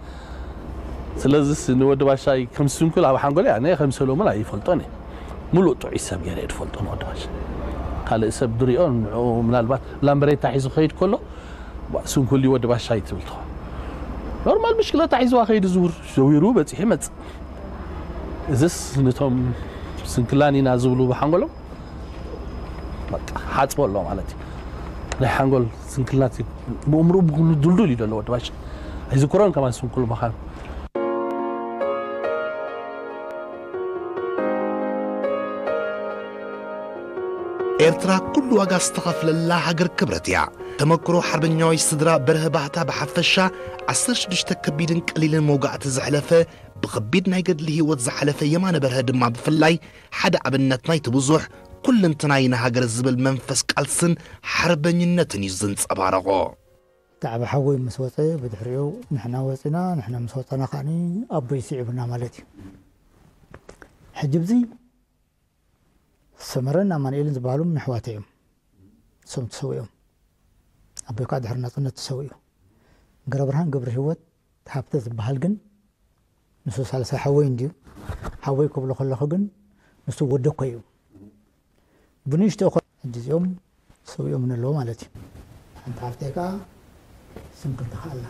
ስለዚስ ንወዲ ባሻይ ከም ስንኩል ኣብ ሓንጎለይ ኣነ ከም ሰሎሞን ኣይፈልጦን እየ። ሙሉእ ጥዑይ ሰብ ገይረ እየ ዝፈልጦ ንወዲ ባሻይ። ካልእ ሰብ ድሪኦ ንዕኡ ምናልባት ላምበሬታ ሒዙ ክኸይድ ከሎ፣ "ዋ፣ ስንኩል እዩ ወዲ ባሻይ" ትብል ትኸውን። ኖርማል ብሽክለታ ሒዝዋ ከይዱ ዝውር፣ ዘዊሩ በፂሑ ይመፅእ። እዝስ ነቶም ስንክላን ኢና ዝብሉ ብሓንጎሎም በቃ ሓፅቦ ኣሎ ማለት እዩ። ናይ ሓንጎል ስንክልናት እዩ። ብእምርኡ ብኩሉ ድልዱል እዩ ዘሎ ወዲ ባሻ። ኣይዝክሮን ከማን ስንኩል ምዃኑ። ኤርትራ ኩሉ ዋጋ ዝተኸፍለላ ሃገር ክብረት እያ። ተመክሮ ሓርበኛዊ ስድራ በርሀ ባህታ ብሓፈሻ ዓሰርተ ሽዱሽተ ከቢድን ቀሊልን መውጋእቲ ዘሕለፈ ብኸቢድ ናይ ገድሊ ህይወት ዝሓለፈ የማነ በርሀ ድማ ብፍላይ ሓደ ኣብነት ናይቲ ብዙሕ ኩልንትናይ ንሃገር ዝብል መንፈስ ቃልስን ሓርበኝነትን እዩ ዘንጸባረቖ። እቲ ዓቢ ሓወይ ምስ ወጸ ብድሕሪኡ ንሕና ወጺና፣ ንሕና ምስ ወጸና ከኣኒ ኣቦይ ስዒቡና ማለት እዩ። ሕጂ ብዚ ሰመረን ኣማኑኤልን ዝበሃሉ ኣሕዋተይ እዮም። እሶም ተሰዊኦም። ኣቦይ ከዓ ድሕሪ ናጽነት ተሰዊኡ። ገብረብርሃን ገብረሂወት ሃብተ ዝበሃል ግን ንሱ ሳልሳይ ሓወይ እንድዩ። ሓወይ ክብሎ ከለኹ ግን ንሱ ወደኮ እዩ። ብንእሽቶ እኮ ሕጂ እዚኦም ሰዊኦምኒ ኣለዉ ማለት እዩ። ሓንቲ ሓፍተይ ከዓ ስንክልቲ ከኣ ኣላ።